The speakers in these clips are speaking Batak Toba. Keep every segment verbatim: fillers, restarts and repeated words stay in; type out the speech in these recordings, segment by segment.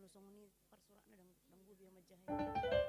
Songon i parsuratna, dang, dang boi be manjaha.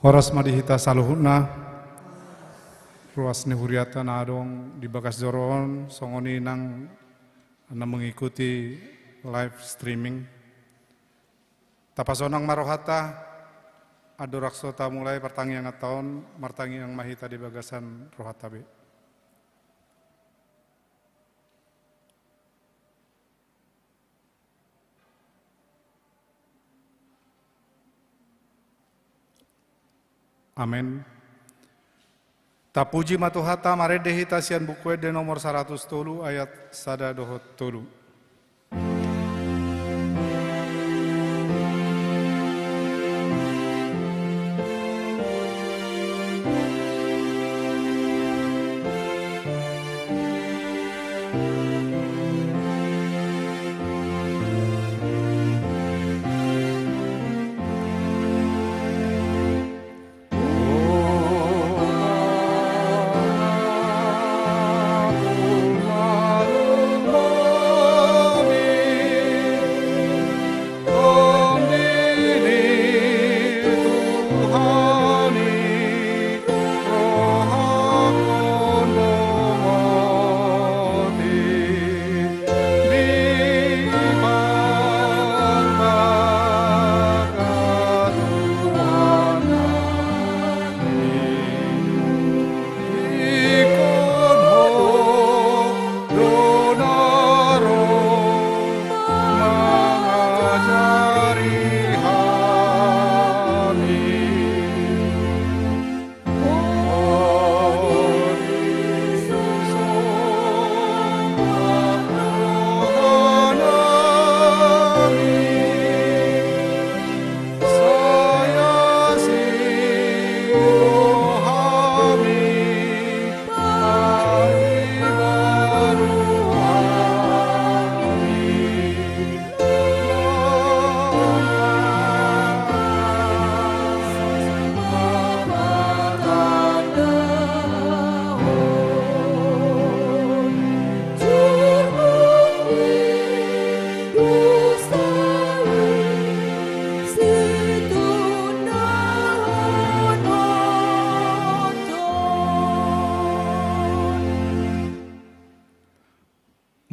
Horas ma di hita saluhutna. Ruas ni huriata na adong di bagas joro on, songon i nang na mengikuti live streaming. Tapasonang ma rohanta, andorang so tamulai partangianganta on, martangiang ma hita di bagasan rohanta be. Amen. Tapuji ma Tuhanta, marende hita sian Buku Ende nomor saratus tolu ayat sada dohot tolu.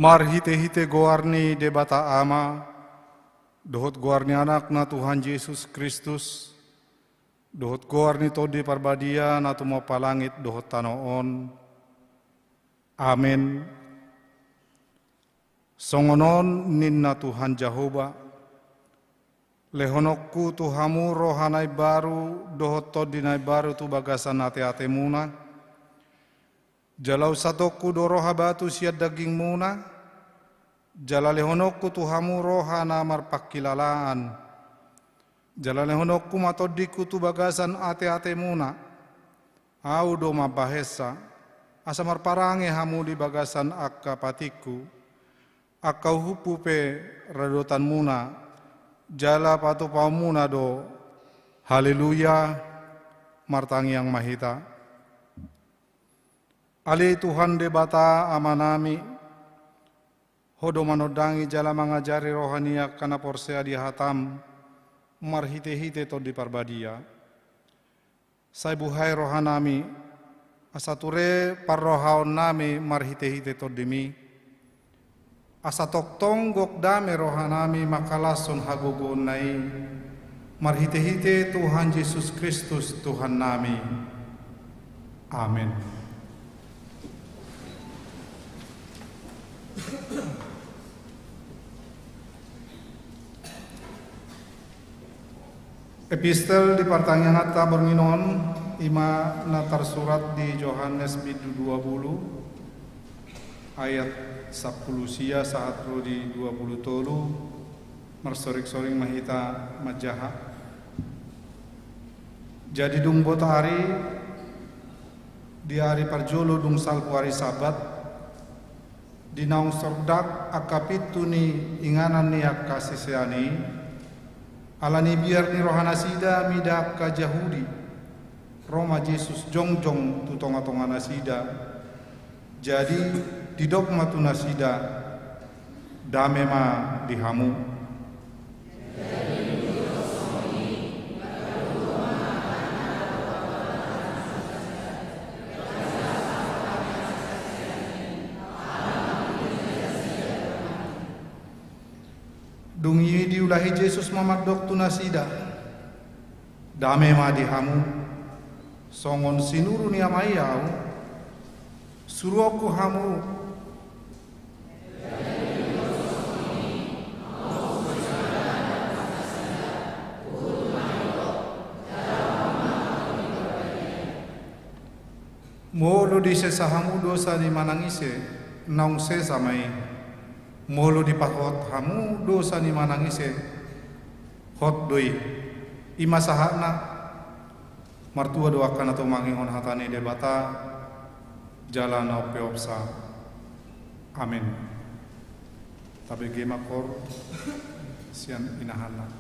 Marhite-hite goar ni Debata Ama, dohot goar ni Anakna Tuhan Jesus Kristus, dohot goar ni Tondi Parbadia na tumompa langit dohot tano on. Amen. Songon on ninna Tuhan Jahowa: Lehononku tu hamu roha na imbaru dohot tondi na imbaru tu bagasan ate-atemuna. Jala unsatongku do roha batu sian dagingmuna, jala lehononku tu hamu roha na marpangkilalaan. Jala lehononku ma tondingku tu bagasan ate-atemuna. Ahu do mambahensa, asa marparange hamu di bagasan angka patikku, angka uhumhu pe radotanmuna, jala patupaonmuna do. Haleluya. Martangiang ma hita. Ale Tuhan Debata Amanami, Ho do manondangi jala mangajari roha ni angka na porsea di hataM marhite-hite Tondi Parbadia. Sai buhai rohanami, asa ture parrohaonnami marhite-hite TondiMi, asa tongtong gok dame rohanami mangkalashon hagogoonna i, marhite-hite Tuhan Jesus Kristus Tuhannami. Amen. Epistel di partangianganta borngin on, i ma na tarsurat di Johannes bindu dua pulu, ayat sampulu sia sahat ro di dua pulu tolu, marsoring-soring ma hita manjaha. Jadi dung bot ari, di ari parjolo dung salpu ari Sabat, di naung sordak angka pintu ni inganan ni angka sisean i, ala ni biar ni rohanasida mida angka Jahudi, ro ma Jesus jongjong tu tonga-tonganasida. Jadi didok ma tu nasida: Dame ma di hamu. Dung i diulahi Jesus ma mandok tu nasida: Dame ma di hamu. Songon sinuru ni Ama i Ahu, suruonku hamu. Molo disesa hamu dosa ni manang ise, naung sesa ma i. Molo dipahot hamu dosa ni manang ise, hot do i. I ma sahatna. Martua do angka na tumangihon hata ni Debata jala na umpeopsa. Amen. Tabege ma koor sian inahanna.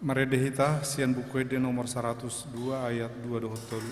Marende hita sian Buku Ende nomor saratus dua ayat dua dohot tolu.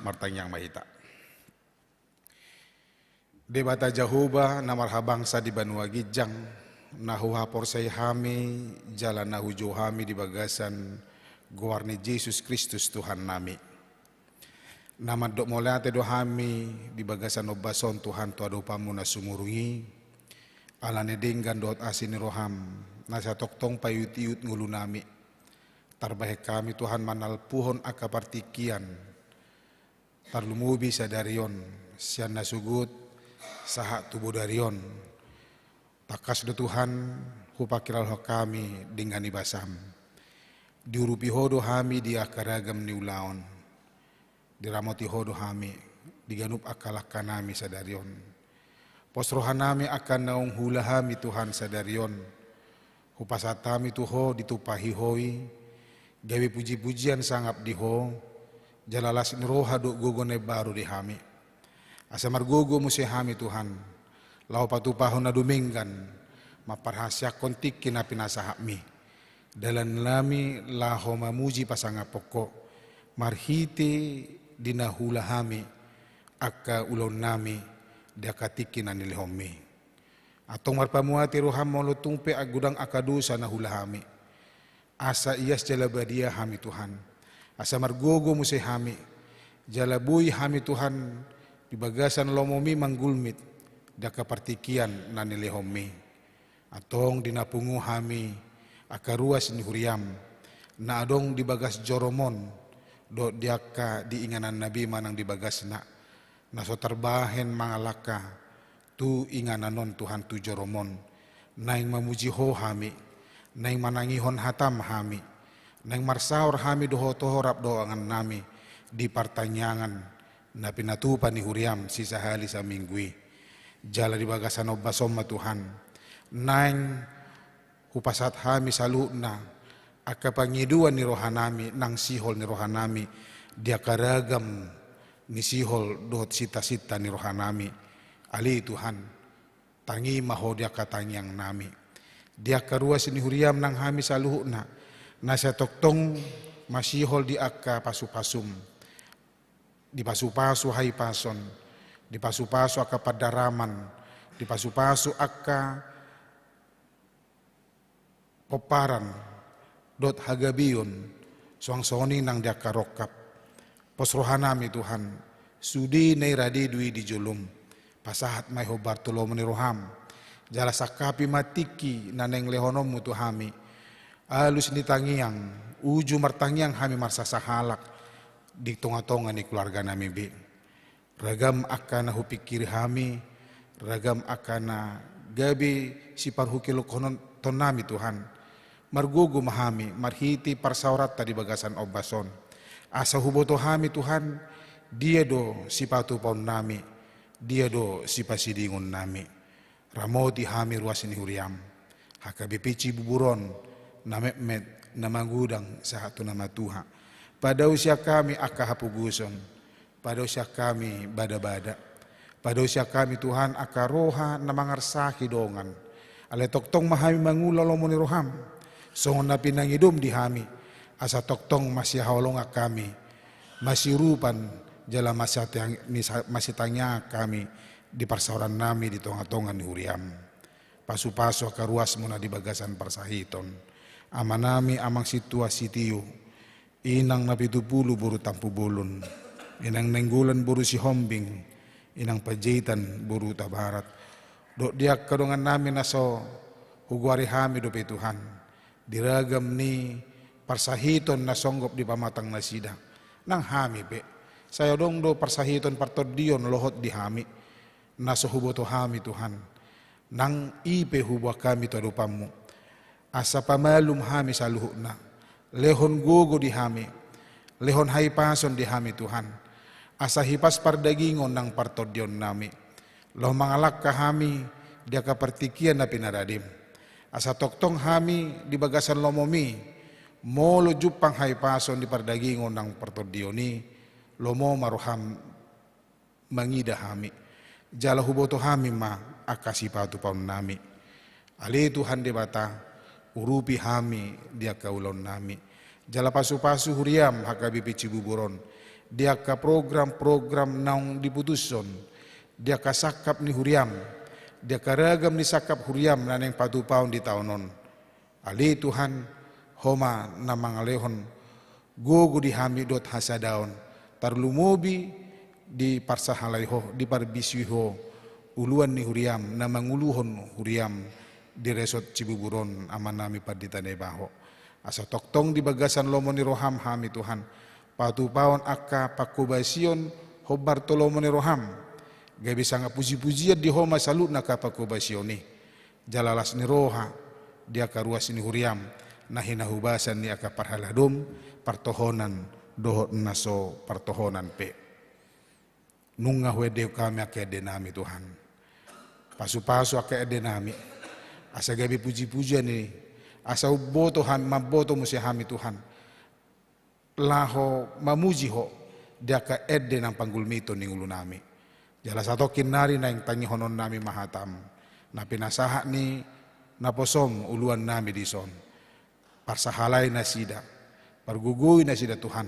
Martangiang ma hita. Debata Jahowa na marhabangsa di banua ginjang, na huhaporseai hami jala na hujou hami di bagasan goar ni Jesus Kristus Tuhannami. Na mandok mauliate do hami di bagasan ombas on Tuhan tu adopanMu na sumurung i, ala ni denggan dohot asi ni rohaM, na sai tongtong paiut-iut ngolunami. Tarbahen hami Tuhan manalpuhon angka partingkian, tarlumobi sadari on, sian na sogot sahat tu bodari on. Tangkas do Tuhan, hupangkilalahan hami denggan ni basaM. Diurupi Ho do hami di angka ragam ni ulaon. Diramoti Ho do hami di ganup angka langkanami sadari on. Pos rohanami angka naung huula hami Tuhan sadari on. Hupasahat hami tu Ho, ditumpahi Ho i, gabe puji-pujian sangap di Ho, jala las ni roha dohot gogo na imbaru di hami. Asa margogo muse hami Tuhan, laho patupahon na dumenggan, mamparhaseangkon tingki na pinasahatMi. Dalannami laho mamuji pasangaphon Ho, marhite di na huula hami, angka ulaonnami, di angka tingki na nilehonMi. Antong marpamuati rohaM molo tung pe godang angka dosa na huula hami. Asa ias jala badia hami Tuhan. Asa margogo muse hami. Jala boi hami Tuhan di bagasan lomoMi manggulmit di angka partingkian na nilehonMi. Antong di na pungu hami angka ruas ni huriaM. Na adong di bagas joroM on. Dohot di angka di inganan na bima nang di bagasna. Na so tarbahen mangalangka tu inganan on Tuhan tu joroM on. Naeng mamuji Ho hami, naeng manangihon hataM hami, naeng marsaor hami dohot Ho rap dohot dongannami di partangiangan na pinatupa ni huriaM sisahali saminggu i. Jala di bagasan ombas on ma Tuhan, naeng hupasahat hami saluhutna angka pangidoan ni rohanami nang sihol ni rohanami di angka ragam ni sihol dohot sinta-sinta ni rohanami. Ale Tuhan, tangi ma Ho di angka tangiangnami. Di angka ruas ni huriaM nang hami saluhutna na sai tongtong masihol di angka pasupasum, dipasupasu hahipason, dipasupasu angka pandaraman, dipasupasu angka pomparan dohot hagabeon, suang songon i nang di angka rongkap. Pos rohanami Tuhan, sude na i rade do i di jolom. Pasahat ma i hombar tu lomo ni roham. Jala sangkapi ma tingki na naeng lehononmu tu hami. Alus ni tangiang, uju martangiang hami marsasahalak di tongatonga ni keluarganami be. Ragam angka na hupingkiri hami, ragam angka na gabe siparhukilonghononnami Tuhan. Margogo ma hami marhite parsaoranta di bagasan ombas on. Asa huboto hami Tuhan, dia do sipatupaonnami, dia do sipasidingonnami. Ramoti hami ruas ni huriam, H K B P Cibubur on, na metmet, na magodang sahat tu na matuha. Padao sian hami angka hapogoson, padao sian hami badabada. Padao sian hami Tuhan angka roha na mangarsahi dongan. Alai tongtong ma hami mangula lomo ni roham, songon na pinangidom di hami, asa tongtong masihaholongan hami, masiurupan jala masitang-, misa-, masitangiangan hami di parsaorannami di tongatonga ni huriam. Pasupasu angka ruasmu na di bagasan parsahiton. Amanami Amang Sintua Sitio, Inang Napitupulu boru Tampubolon, Inang Nainggolan boru Sihombing, Inang Panjaitan boru Hutabarat, dohot di angka dongannami na so hugoari hami dope Tuhan, di ragam ni parsahiton na songgop di pamatang nasida. Nang hami pe, sai adong do parsahiton partondion lohot di hami, na so huboto hami Tuhan. Nang i pe huboan hami tu adopanmu, asa pamalum hami saluhutna. Lehon gogo di hami, lehon hahipason di hami Tuhan, asa hipas pardagingon nang partondionnami. Laho mangalangka hami di angka partingkian na pinaradem. Asa tongtong hami di bagasan lomomi, molo jumpang hahipason di pardagingon nang partondion i, lomo ma roham mangida hami. Jala huboto hami ma angka sipatupaonnami. Ale Tuhan Debata, urupi hami di angka ulaonnami. Jala pasupasu huriam H K B P Cibubur on, di angka program-program naung diputushon, di angka sangkap ni huriam, di angka ragam ni sangkap huriam na naeng patupaon di taon on. Ale Tuhan, Ho ma na mangalehon gogo di hami dohot hasadaon, tarlumobi diparsahalai Ho, diparbisui Ho uluan ni huriam, na manguluhon huriam di resort Cibubur on, Amanami Pandita Naibaho. Asa tongtong di bagasan lomo ni roham hami Tuhan, patupaon angka pangkobasion hombar tu lomo ni roham, gabe sanga pujipujian di Ho ma saluhutna angka pangkobasion i. Jala las ni roha di angka ruas ni huriam, na hinahubasan ni angka parhaladom, partohonan dohot na so partohonan pe. Nunga huendehon hami angka endenami Tuhan. Pasupasu angka endenami, asa gabe pujipujian i, asa umboto hami, mamboto muse hami Tuhan, laho mamuji Ho di angka ende nang panggulmiton ni ngolunami. Jala satongkin nari naeng tangihononnami ma hatam, na pinasahat ni naposom uluannami dison. Parsahalai nasida, pargogoi nasida Tuhan,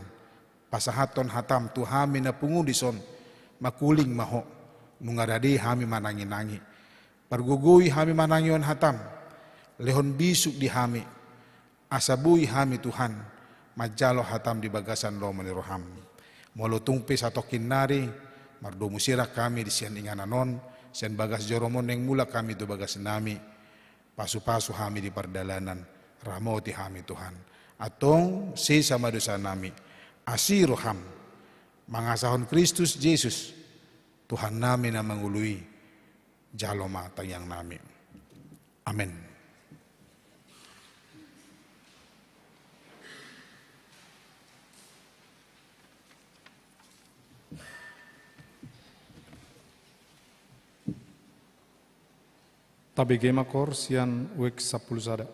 pasahathon hatam tu hami na pungu dison, mangkuling ma Ho, nunga rade hami mananginangi. Pargogoi hami manangihon hatam, lehon bisuk di hami, asa boi hami Tuhan, manjalo hatam di bagasan lomo ni roham. Molo tung pe satongkin nari, mardomu sirang hami di sian inganan on, sian bagas jorom on naeng mulak hami tu bagasnami, pasupasu hami di pardalanan, ramoti hami Tuhan. Antong sesa ma dosanami, asi roham, mangasahon Kristus Jesus, Tuhannami na mangolu i, jalo ma tangiangnami. Amen. Tabege ma koor sian wek sampulu sada.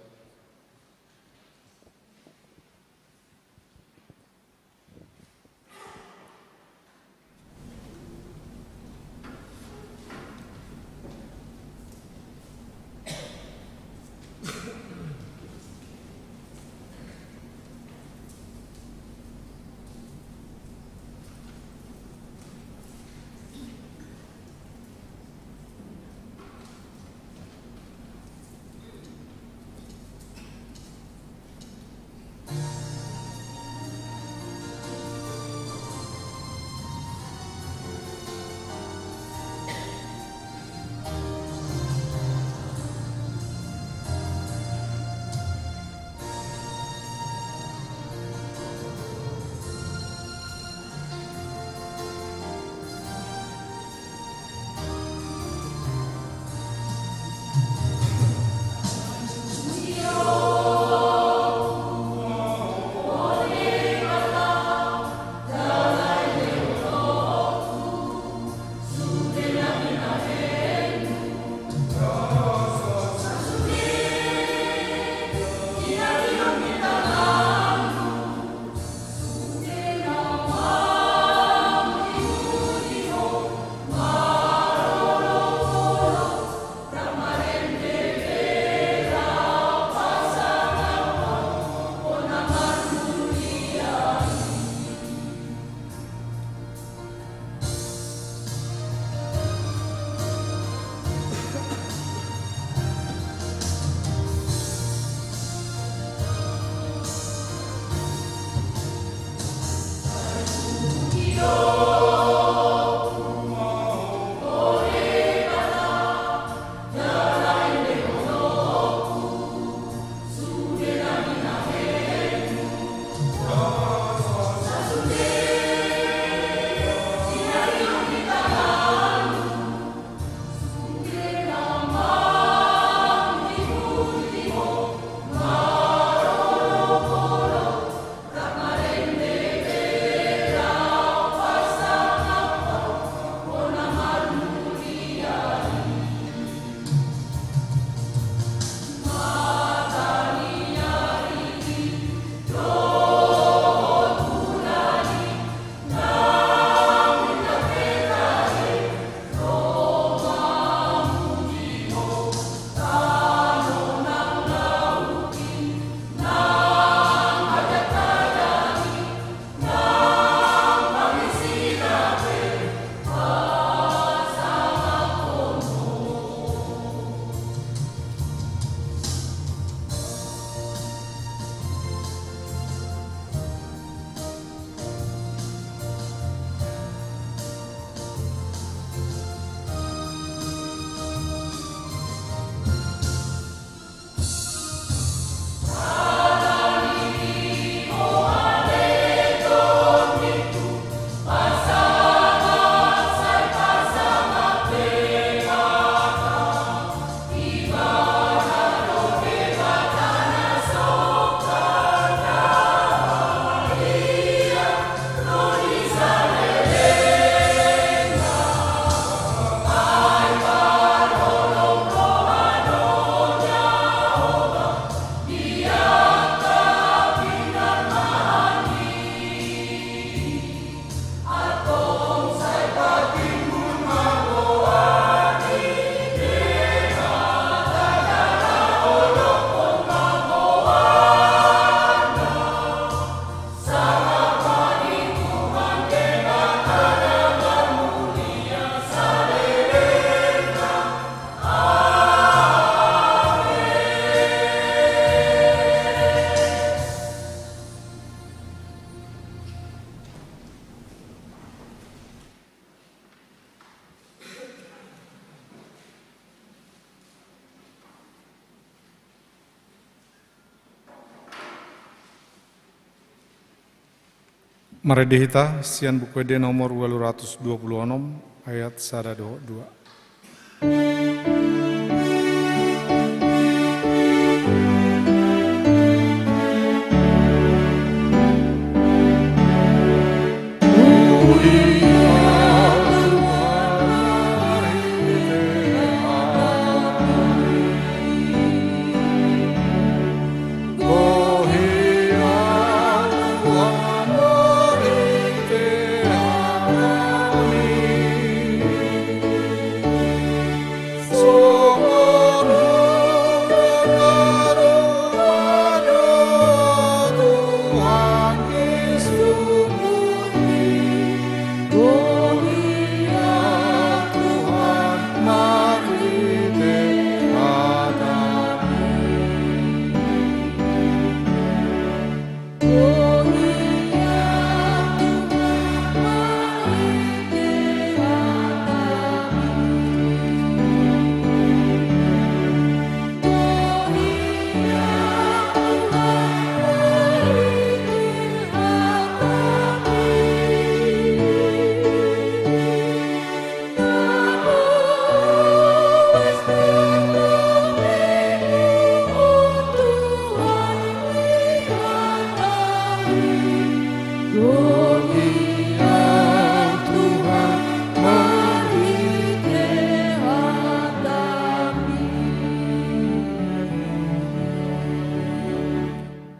Marende hita sian Buku Ende nomor ualu ratus dua pulu onom, ayat sada dohot dua.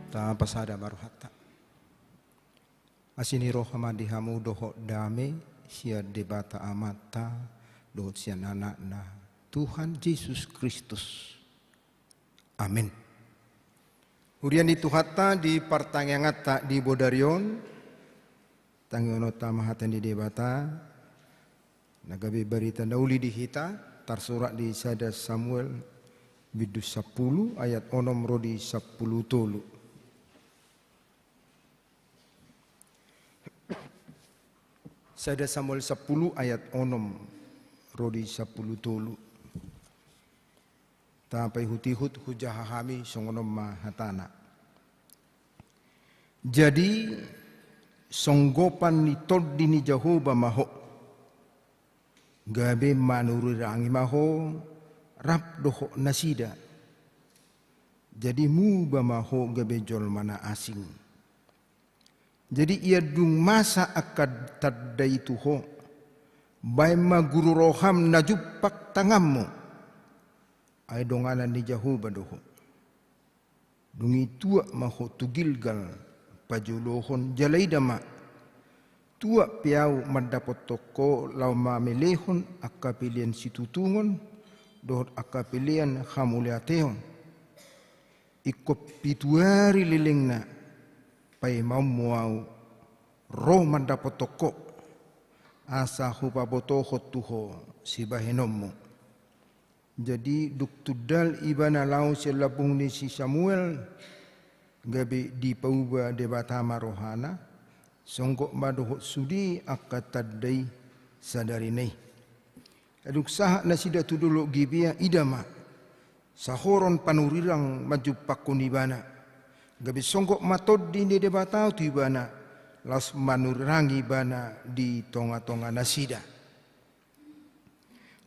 Tapasada ma rohanta. Asi ni roha ma di hamu dohot dame sian Debata Amanta dohot sian Anakna, Tuhan Jesus Kristus. Amen. Huria ni Tuhanta, di partangianganta di bodari on, tangihononta ma hata ni Debata na gabe barita na uli di hita, tarsurat di sada Samuel bindu sampulu ayat onom ro di sampulu tolu. Sada Samuel sampulu ayat onom ro di sampulu tolu. Tapaihutihut hujaha hami, songon on ma hatana. Jadi, songgopan ni Tondi ni Jahowa ma ho, gabe manurirangi ma ho rap dohot nasida. Jadi muba ma ho gabe jolma na asing. Jadi ia dung masa angka tanda i tu ho, baen ma guru roham na jumpang tanganmu, ai donganan ni Jahowa do ho. Dung i tuak ma ho tu Gilgal pajolohon, jala ida ma, tuak pe ahu mandapothon ho laho mamelehon angka pelean situtungon dohot angka pelean hamauliateon. Ingkon pitu ari lelengna paima on ma ahu ro mandapothon ho, asa hupabotohon tu ho sibahenonmu. Jadi dung tundal ibana laho sian lambung ni si Samuel, gabe dipauba Debata ma rohana, songgop ma dohot sude angka tanda i sadarina i. Dung sahat nasida tu dolok Gibea, ida ma, sahoron panurirang manjumpangkon ibana. Gabe songgop ma Tondi ni Debata tu ibana, laos manurirangi ibana di tongatonga nasida.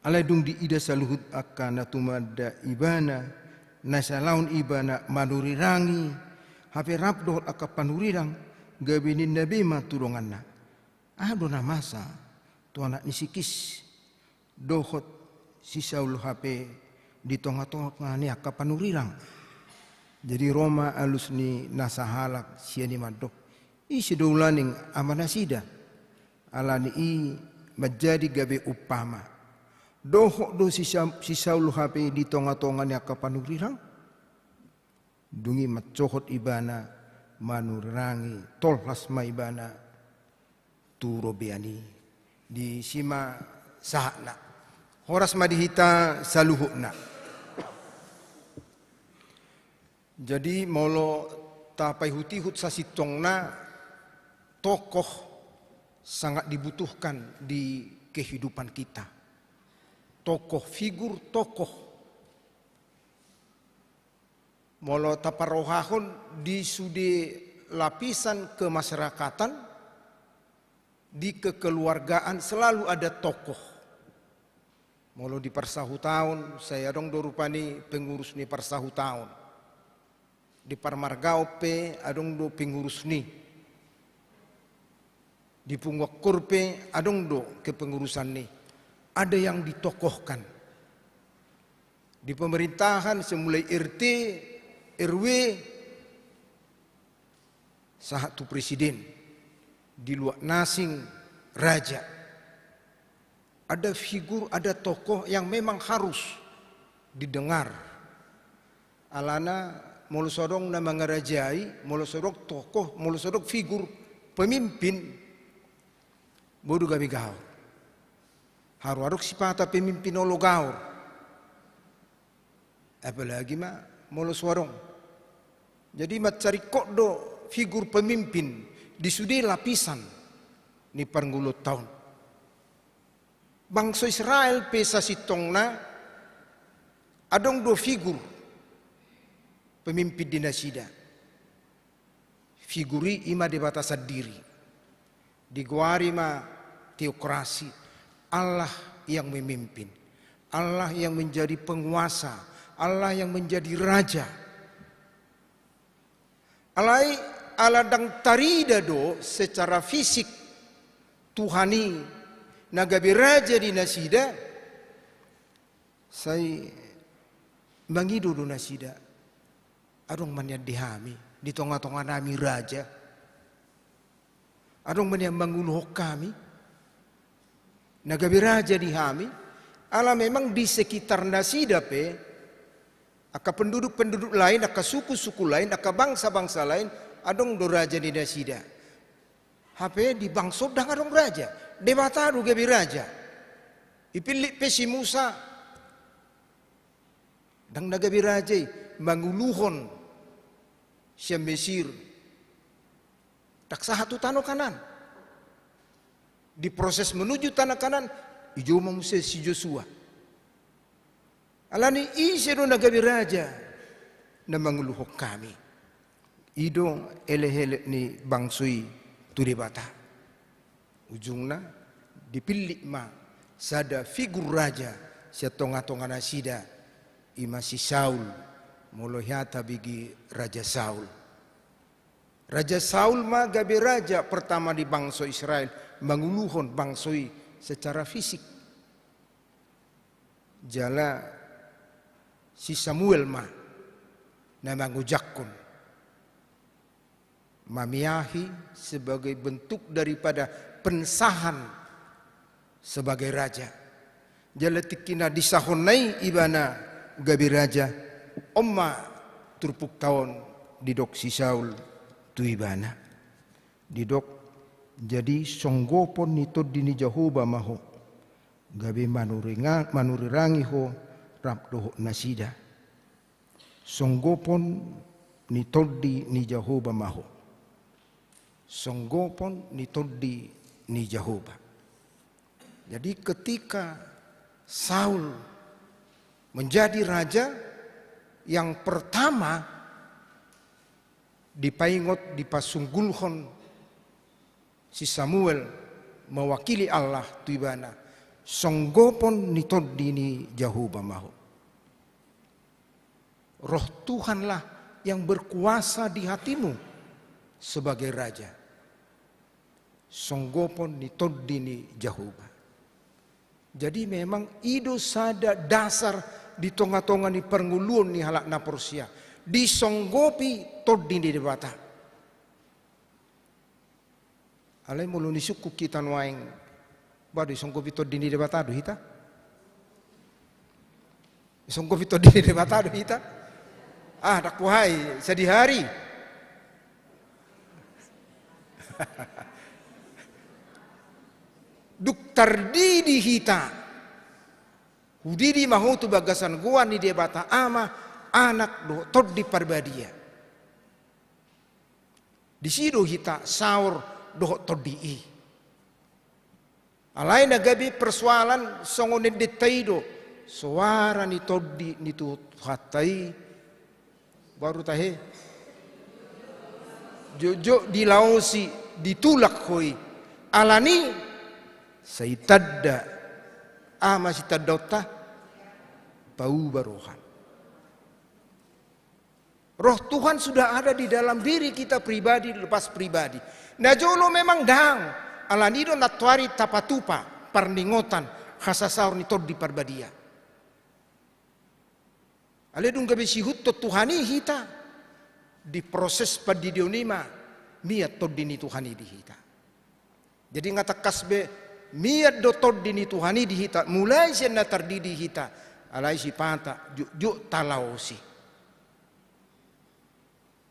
Alai dung diida saluhut angka na tumanda ibana, na salaon ibana manurirangi, hape rap dohot angka panurirang, gabe ninna be ma tu donganna, aha do na masa tu anak ni si Kis dohot si Saul hape di tongatonga ni angka panurirang? Jadi ro ma alus ni na sahalak sian i mandok, ise do ulaning amanasida? Alani i manjadi gabe umpama. Dohot do si Sa-, si Saul hape di tongatonga ni angka panurirang? Dung i mansohot ibana manurirangi, tolhas ma ibana tu robean i. Disi ma sahatna. Horas ma di hita saluhutna. Jadi molo tapaihutihut sasintongna, tokoh sangat dibutuhkan di kehidupan kita. Tokoh, figur tokoh. Molo taparrohahon di sude lapisan kemasyarakatan, Di kekeluargaan selalu ada tokoh. Molo di parsahutaon, sai adong do rupani pengurus ni parsahutaon. Di parmargaon pe adong do pengurus ni. Di punguan pe adong do kepengurusan ni. Ada yang ditokohkan. Di pemerintahan, semulai R T, R W, sahat tu presiden, di luat na asing, raja. Ada figur, ada tokoh yang memang harus didengar. Alana molo so adong na mangarajai, molo so adong tokoh, molo so adong figur, pemimpin, boi do gabe gaor. Harus adong sipata pemimpin olo gaor. Apalagi ma molo so adong. Jadi mansai ringkot do figur pemimpin di sude lapisan ni parngoluonta on. Bangso Israel pe sasintongna adong do figur pemimpin di nasida. Figur i ima Debata sandiri. Digoari ma teokrasi, Allah yang memimpin, Allah yang menjadi penguasa, Allah yang menjadi raja. Alai ala ndang tarida do secara fisik Tuhan i na gabe raja di nasida, sai mangido do nasida. Adong ma nian di hami, di tonga-tonga nami raja. Adong ma nian manguluhon hami. Na gabe raja di hami. Ala memang di sekitar nasida pe, angka penduduk-penduduk lain, angka suku-suku lain, angka bangsa-bangsa lain, adong do raja di nasida. Hape di bangso ndang adong raja. Debata do gabe raja. Dipillit pe si Musa. Ndang na gabe raja i manguluhon sian Mesir. Ndang sahat tu tano Kanaan. Di proses menuju tano Kanaan, dijou ma muse si Josua. Alani ise do na gabe raja na manguluhon hami. I do elek-elek ni bangso i tu Debata. Ujungna dipillit ma sada figur raja sian tonga-tonga nasida, ima si Saul, molo hea tabege Raja Saul. Raja Saul ma gabe raja pertama di bangso Israel, manguluhon bangso i secara fisik. Jala si Samuel ma na mangojakhon, mamiahi sebagai bentuk daripada pensahan sebagai raja. Jala tingki na disahonna i ibana gabe raja, on ma turpukta on didok si Saul tu ibana. Didok, jadi songgopon ni tondi ni Jahowa ma ho, gabe manuringa-, manurirangi ho rap dohot nasida. Songgopon ni tondi ni Jahowa ma ho. Songgopon ni tondi ni Jahowa. Jadi ketika Saul menjadi raja, yang pertama dipaingot, dipasunggulhon si Samuel mewakili Allah tu ibana, songgopon ni tondi ni Jahowa ma ho. Roh Tuhanlah yang berkuasa di hatimu sebagai raja. Songgopon ni tondi ni Jahowa. Jadi memang i do sada dasar di tonga-tonga ni parngoluon ni halak na porsea. Disonggopi tondi ni Debata. Alai molo disungkun hita nuaeng, bah, disonggopi tondi ni Debata do hita? Disonggopi tondi ni Debata do hita? Ah, ndang huboto, sadihari. Dung tardidi hita, hudidi ma ho tu bagasan goar ni Debata Ama, Anak dohot Tondi Parbadia. Disi do hita saor dohot tondi i. Alai na gabe persoalan songon endenta i do, soara ni tondi ni Tuhanta i, baru tahe, jotjot dilaosi, ditulak ho i. Alani i sai tanda. Aha ma sitandaonta? Pauba roha. Roh Tuhan sudah ada di dalam diri kita pribadi lepas pribadi. Na jolo memang ndang, alani i do nantoari tapatupa parningotan hasasaor ni Tondi Parbadia. Alai dung gabe siihuthon Tuhan i hita, di proses pandidion i ma mian Tondi ni Tuhan i di hita. Jadi nga tangkas be mian do Tondi ni Tuhan i di hita, mulai sian na tardidi hita, alai sipata jotjot talaosi.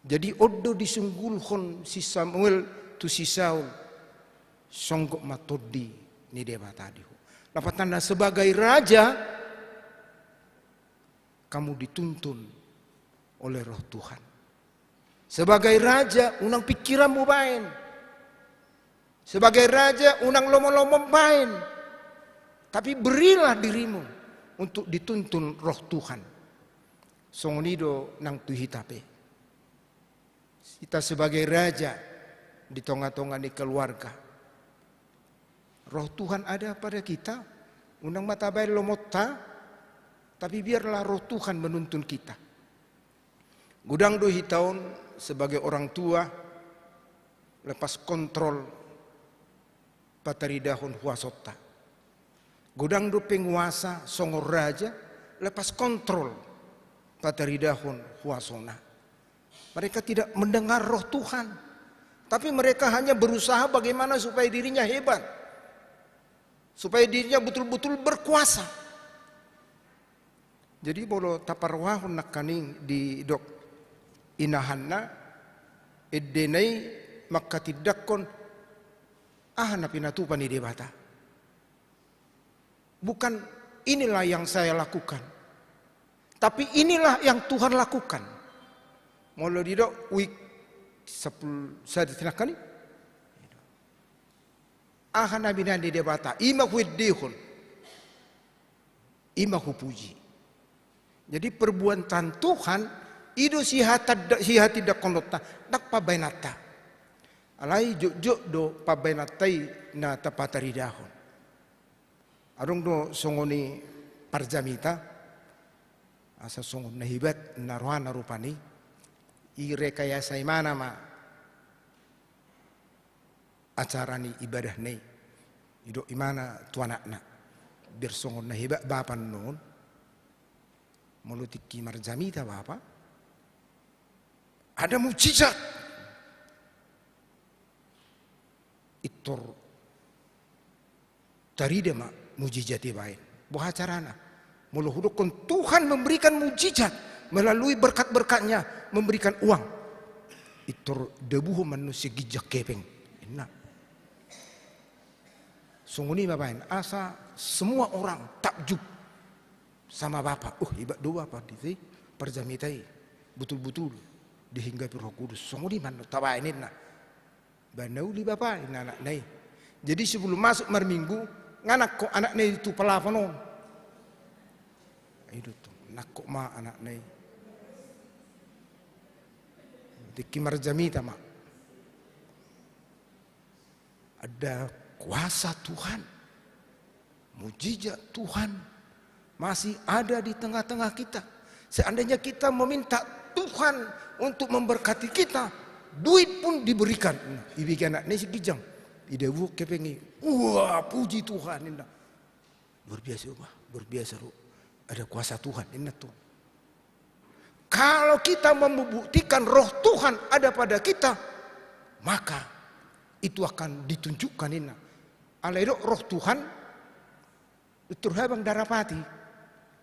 Jadi on do disunggulhon si Samuel tu si Saul, songgop ma Tondi ni Debata di ho. Lapatanna sebagai raja, kamu dituntun oleh Roh Tuhan. Sebagai raja, unang pikiranmu baen. Sebagai raja, unang lomolomo baen. Tapi berilah dirimu untuk dituntun Roh Tuhan. Songon i do nang tu hita pe. Hita sebagai raja di tongatonga ni keluarga. Roh Tuhan ada pada kita, unang ma tabaen lomonta, tapi biarlah Roh Tuhan menuntun kita. Godang do hita on sebagai orang tua lepas kontrol pataridahon huasonta. Godang do penguasa songon raja lepas kontrol pataridahon huasona. Mereka tidak mendengar Roh Tuhan, tapi mereka hanya berusaha bagaimana supaya dirinya hebat, supaya dirinya betul-betul berkuasa. Jadi molo taparrohahon nangkaning didok inahanna, endena i manghatindanghon aha na pinatupa ni Debata. Bukan inilah yang saya lakukan, tapi inilah yang Tuhan lakukan. Molo didok wijk sampulu sada tinangkani, aha na binahen ni Debata, i ma huendehon, i ma hupuji. Jadi perbuatan Tuhan i do sihatanda-, sihatindangkononta, ndang pambaenanta. Alai jotjot do pambaenanta i na tapataridahon. Adong do songon i parjamita, asa songon na hebat na rohana rupani, i rekayasa imana ma acara ni ibadahna i. Didok imana tu anakna, biar songon na hebat bapa annon, molo tingki marjamita bapa, ada mujizat. Intor tarida ma mujizat i baen. Boha carana? Molo hudokkon Tuhan memberikan mujizat melalui berkat-berkatnya, memberikan uang, intor dabuhon ma annon sian ginjang hepeng, ninna. Songon i ma baen, asa semua orang takjub sama bapa. Uh, hebat do bapa di parjamita i. Betul-betul dihinggapi Roh Kudus. Songon i ma annon tabaen, ninna. Ba na uli bapa, ninna anakna i. Jadi sebelum masuk marminggu, nga nangkok anakna i tu pelafon on. Ai do tong, nangkok ma anakna i. Tingki marjamita ma. Ada kuasa Tuhan. Mujizat Tuhan masih ada di tengah-tengah kita. Seandainya kita meminta Tuhan untuk memberkati kita, duit pun diberikan. Nah, ibege anakna i sian ginjang. Idabuhon hepeng i. Wah, puji Tuhan, ninna. Luar biasa, wah, luar biasa do. Ada kuasa Tuhan, ninna tuh. Kalau kita membuktikan Roh Tuhan ada pada kita, maka itu akan ditunjukkan, ninna. Alai didok Roh Tuhan, intor habang darapati.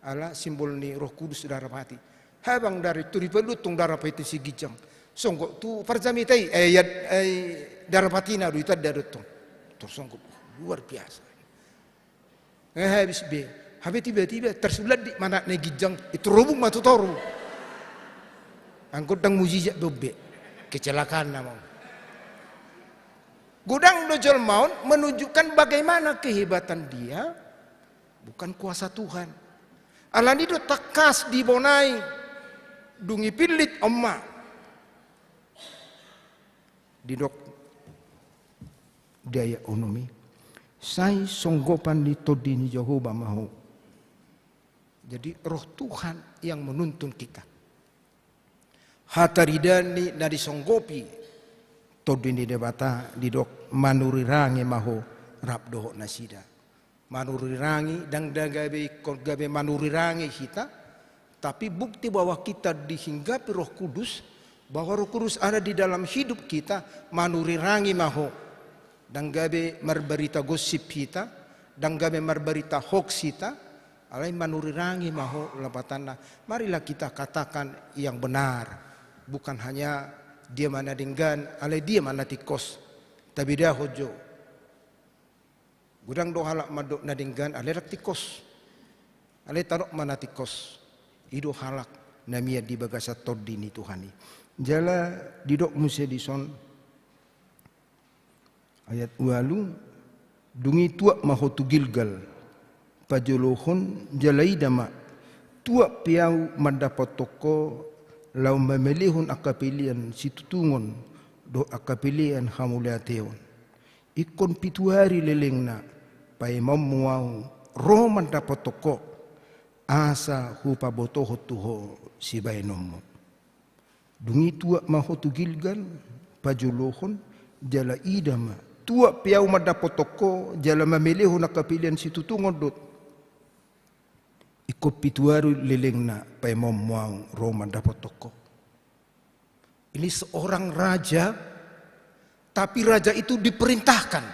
Ala simbol ni Roh Kudus darapati. Habang dara-, intor dipaluat tong darapati sian ginjang. Songgop tu parjamita i, eh, ya, eh, darapatina do itanda do tong. Intor songgop, luar biasa. Eh, habis be. Hape tiba-tiba tarsulandik ma anakna i ginjang, intor robung ma tu toru. Anggo ndang mujizat be on be. Kecelakaan nama on. Godang do jolma on menunjukkan bagaimana kehebatan dia, bukan kuasa Tuhan. Alani i do tangkas di bona i, dung ipillit on ma. Didok, di ayat onom i. Sai songgopan ni Tondi ni Jahowa ma ho. Jadi, Roh Tuhan yang menuntun kita. Hataridaan ni na disonggopi Tondi ni Debata didok, manurirangi ma ho rap dohot nasida. Manurirangi, ndang na gabe ingkon gabe manurirangi hita, tapi bukti bahwa kita dihinggapi Roh Kudus, bahwa Roh Kudus ada di dalam hidup kita, manurirangi ma ho. Ndang gabe marbarita gosip hita, ndang gabe marbarita hoax hita, alai manurirangi ma ho lapatanna. Marilah kita katakan yang benar, bukan hanya dia ma na denggan, alai dia ma na tingkos. Tabedahon jo. Godang do halak mandok na denggan alai ndang tingkos. Alai tadok ma na tingkos. I do halak na mian di bagasan Tondi ni Tuhan i. Jala didok muse dison, ayat ualu, dung i tuat ma ho tu Gilgal, pajolohon jala ida ma, tuat pe ahu mandapothon ho, laho mamelehon angka pelean situtungon dohot angka pelean hamauliateon. Ingkon pitu ari lelengna, paima ma ahu ro mandapothon ho, asa hupabotohon tu ho sibaenonmu. Dung i tuat ma ho tu Gilgal, pajolohon, jala ida ma, tuat pe ahu mandapothon ho, jala mamelehon angka pelean situtungon dohot. Ingkon pitu ari lelengna, paima ma ahu ro mandapothon ho. Ini seorang raja, tapi raja itu diperintahkan.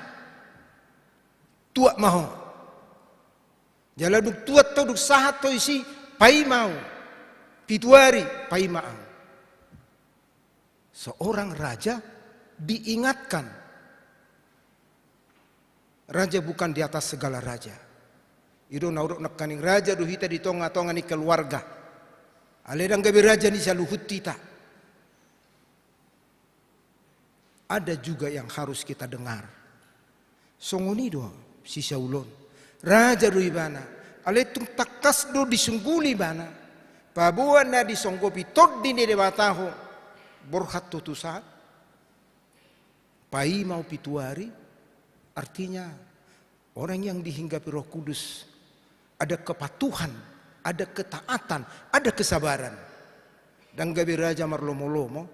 Tuat ma ho. Jala dung tuat ho, dung sahat ho disi, paima ahu. Pitu ari, paima ahu. Seorang raja diingatkan. Raja bukan di atas segala raja. I do na hudok nangkaning raja do hita di tonga-tonga ni keluarga. Alai ndang gabe raja ni saluhut hita. Ada juga yang harus kita dengar. Songon i do si Saul on. Raja do ibana. Alai tung tangkas do disungguli ibana. Paboa na disonggopi Tondi ni Debata ho. Borhat ho tu sahat. Paima ahu pitu ari. Artinya, orang yang dihinggapi Roh Kudus, ada kepatuhan, ada ketaatan, ada kesabaran. Ndang gabe raja marlomo-lomo.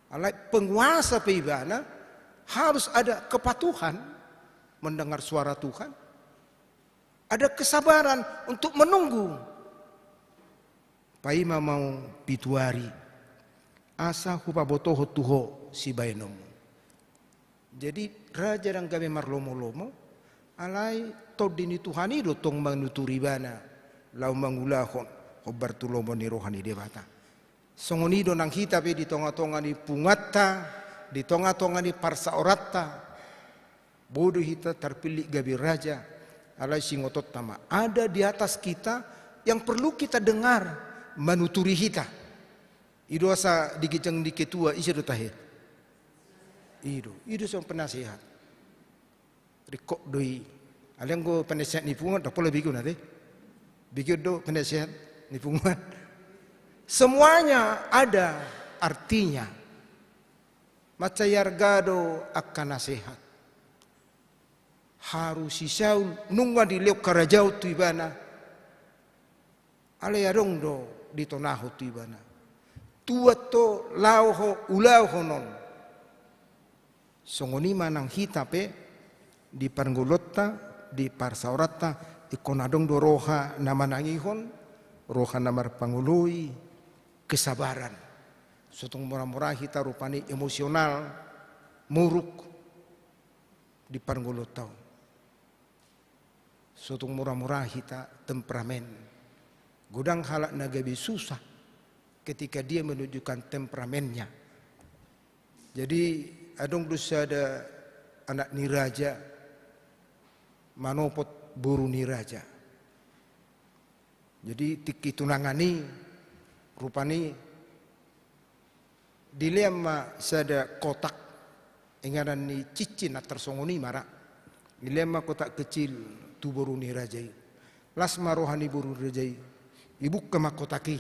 Alai penguasa pe ibana harus ada kepatuhan, mendengar suara Tuhan. Ada kesabaran untuk menunggu. Paima ma ahu pitu ari, asa hupabotohon tu ho sibaenonmu. Jadi, raja ndang gabe marlomo-lomo, alai Tondi ni Tuhan i do tong manuturi ibana, laho mangulahon hombar tu lomo ni roha ni Debata. Songon i do nang hita pe di tonga-tonga ni punguanta, di tonga-tonga ni parsaoranta, boi do hita tarpillit gabe raja, alai siingotonta ma, ada di atas kita yang perlu kita dengar, manuturi hita. I do asa di ginjang ni ketua, ise do tahe? I do, i do songon penasehat. Ringkot do i. Alai anggo penasehat ni punguan, ndang pola begeon ate. Begeon do penasehat ni punguan. Semuanya ada artinya. Mansai arga do angka nasehat. Haru si Saul, nunga dilehon harajaon tu ibana. Alai adong do ditonahon tu ibana. Tuat ho, laho ho, ulahon on. Songon i ma nang hita pe, di parngoluonta, di parsaoranta, ingkon adong do roha na manangihon, roha na marpangoloi, kesabaran. So tung mura-mura hita rupani emosional, muruk, di parngoluonta on. So tung mura-mura hita temperamen. Godang halak na gabe susah ketika dia menunjukkan temperamennya. Jadi, adong do sada anak ni raja manopot boru ni raja. Jadi, tingki tunangan i, rupani dilehon ma sada kotak, inganan ni cincin, na tarsongon i ma ra. Dilehon ma kotak kecil tu boru ni raja i. Las ma roha ni boru ni raja i. Ibuka ma kotak i.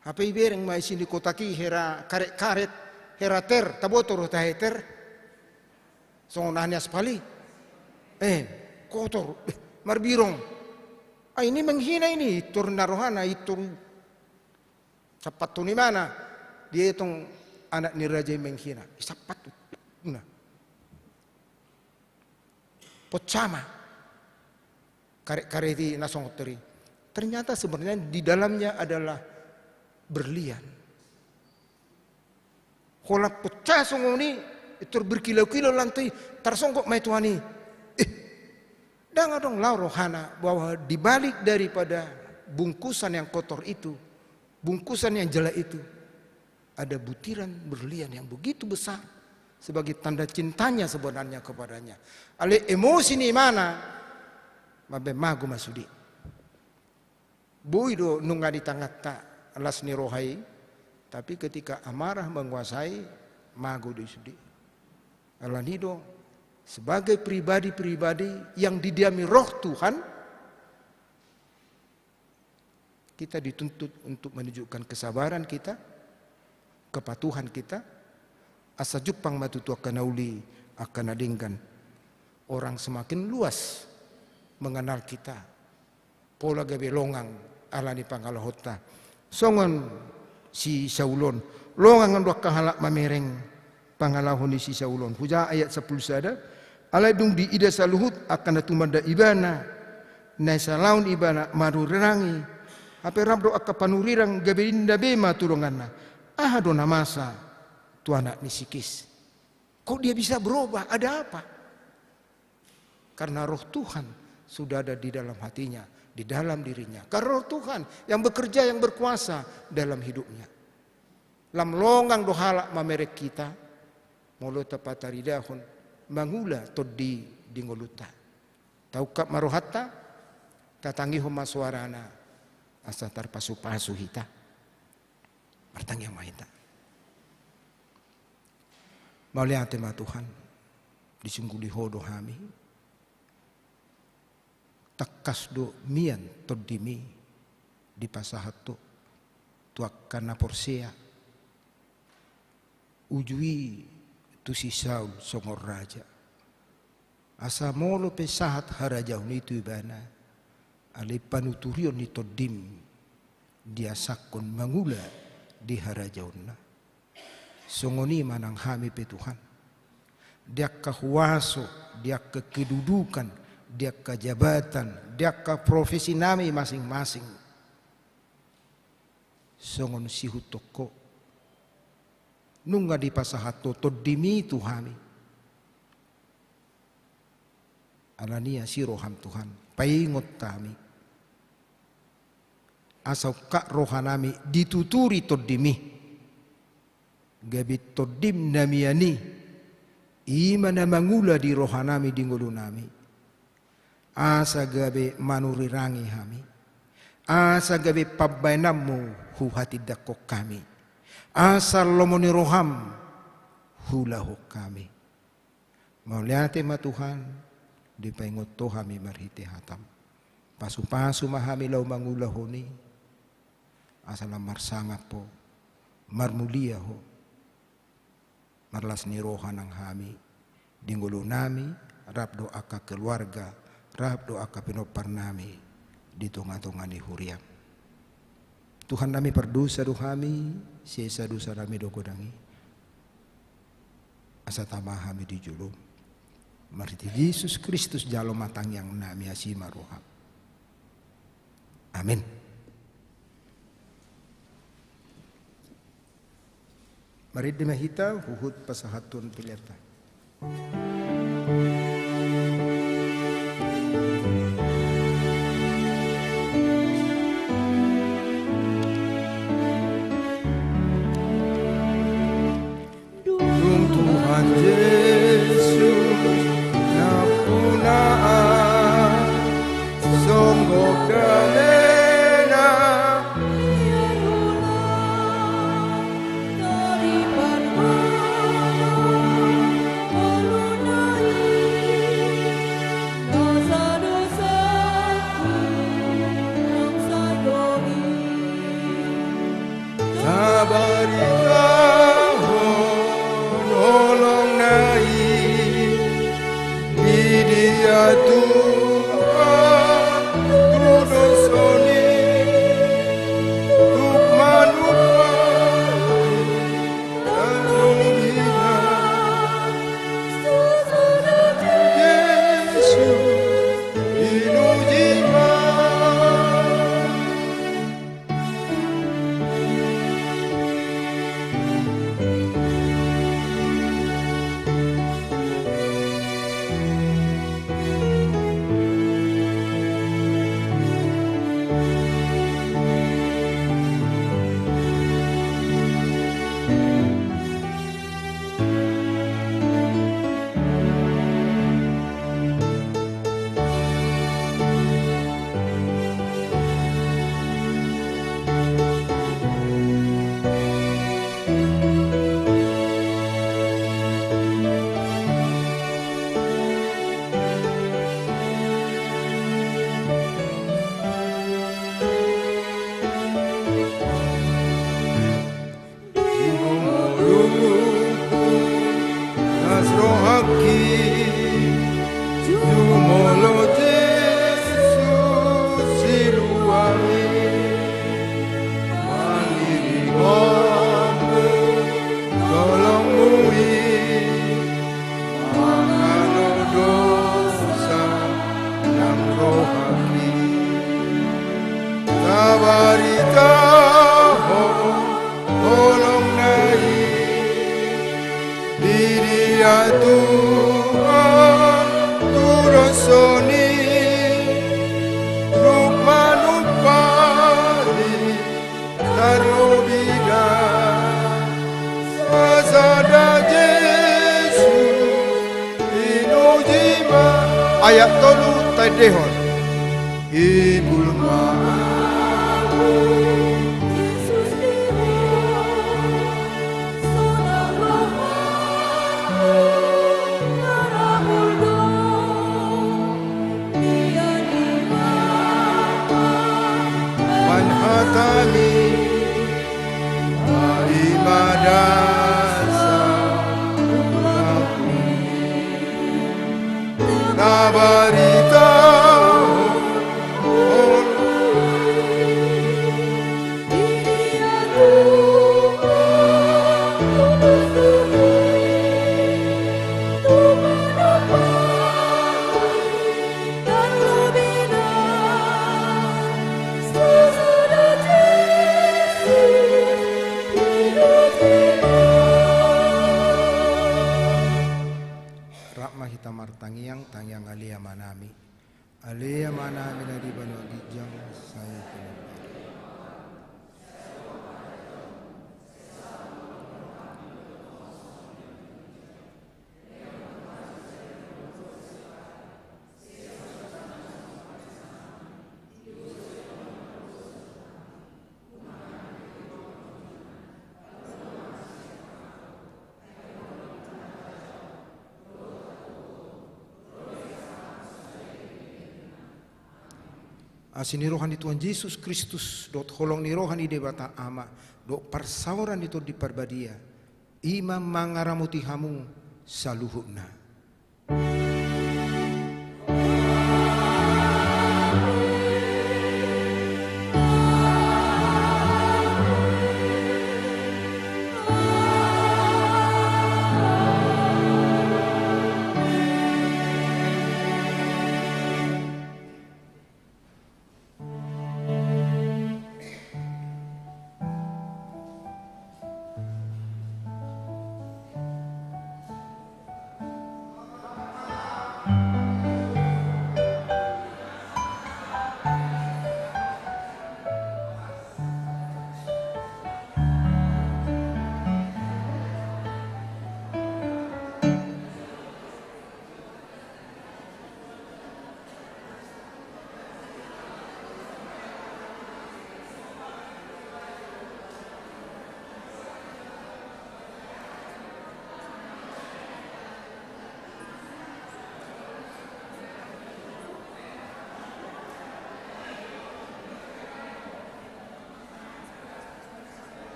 Hape ibereng ma isi ni kotak i, hera karet-karet, hera ter, taboto do tahe ter. Songon aha ni aspal i? Eh, kotor. Eh, marbirong. Ah, ini menghina ini, pintor na rohana, pintor. Sampathon ibana, dia tong anak ni raja i menghina. Isampathu. Nah. Poncama. Karet-karet i na songon teri. Ternyata sebenarnya di dalamnya adalah berlian. Holan ponca songon i, pintor berkilau-kilau lantai, tarsonggot ma i tu Tuhan i. Eh, ndang adong lao rohana bahwa di balik daripada bungkusan yang kotor itu, bungkusan yang jelek itu, ada butiran berlian yang begitu besar sebagai tanda cintanya sebenarnya kepadanya. Alai emosi ni ibana, mambaen mago ma sude. Boi do nunga di tanganta las ni roha i, tapi ketika amarah menguasai, mago do i sude. Alani do, sebagai pribadi-pribadi yang didiami Roh Tuhan, kita dituntut untuk menunjukkan kesabaran kita, kepatuhan kita, asa jumpang ma tutu angka na uli, angka na denggan. Orang semakin luas mengenal kita. Pola gabe longang ala ni pangalahonta. Songon si Saul on. Longang do angka halak mamereng pangalaho ni si Saul on. Hujaha ayat sampulu sada. Alai dung diida saluhut angka na tumanda ibana, na salaon ibana manurirang i. Hape rap do angka panurirang gabe ninna be ma tu donganna. Aha do na masa tu anak ni si Kis? Kok dia bisa berubah? Ada apa? Karena Roh Tuhan sudah ada di dalam hatinya, di dalam dirinya. Karena Roh Tuhan yang bekerja, yang berkuasa dalam hidupnya. Lam longang do halak mamereng hita, molo tapataridahon mangula tondi di ngolunta. Taungkap ma rohanta, tatangihon ma soarana, asa tarpasupasu hita. Martangiang ma hita. Mauliate ma Tuhan, disungguli Ho do hami. Tangkas do mian tondiMi dipasahat Ho tu angka na porsea. Uju i tu si Saul songon raja. Asa molo pe sahat harajaon i tu ibana, alai panuturion ni tondiM diasahon mangula di harajaonna. Songon i ma nang hami pe Tuhan. Di angka huaso, di angka kedudukan, di angka jabatan, di angka profesi nami masing-masing. Songon sihuthon Ho. Nunga dipasahat Ho tondiMi tu hami. Alani asi rohaM Tuhan, paingot hami. Asa ungkap rohanami dituturi tondiMi. Gabe tondiM na mian i, i ma na mangula di rohanami di ngolunami. Asa gabe manurirangi hami. Asa gabe pambaenanMu huhatindangkon hami. Asa lomo ni rohaM huulahon hami. Mauliate ma Tuhan, dipaingot Ho hami marhite hataM. Pasupasu ma hami laho mangulahon i, asa lam marsangap Ho, marmulia Ho. Marlas ni roha nang hami, di ngolunami, rap dohot angka keluarga, rap dohot angka pinomparnami, di tonga-tonga ni huriaM. Tuhannami, pardosa do hami, sesa dosanami dohot godang i. Asa tama hami di joloM. Marhite Jesus Kristus jalo ma tangiangnami, asi ma rohaM. Amin. Marende ma hita huhut pasahathon pelean ta. Dung Tuhan Jesus nampuna, songgop damena. Tuhan, tu dosa ni, tuk manupa Las rohangki jumolo Jesus Siloam i, mangiringonmu tolongmu i, mangalo dosa nang rohangki. Tabaritahon holongna i di dia Tuhan tu dosa ni, tuk manumpahi tarlobi da sasada Jesus pinuji ma. Ayat tolu taendehon. Ibul ma ahu Jesus di ho, sonang rohangku tarabul do. Ia ni ma amang hatami, ai ma dasar ulaon i. Tabaritahon Rap ma hita martangiang, tangiang Ale Amanami. Ale Amanami na di banua ginjang, sai Asi ni roha ni Tuhan Jesus Kristus, dohot holong ni roha ni Debata Ama, dohot parsaoran ni Tondi Parbadia, i ma mangaramoti hamu saluhutna.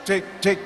Cek, cek,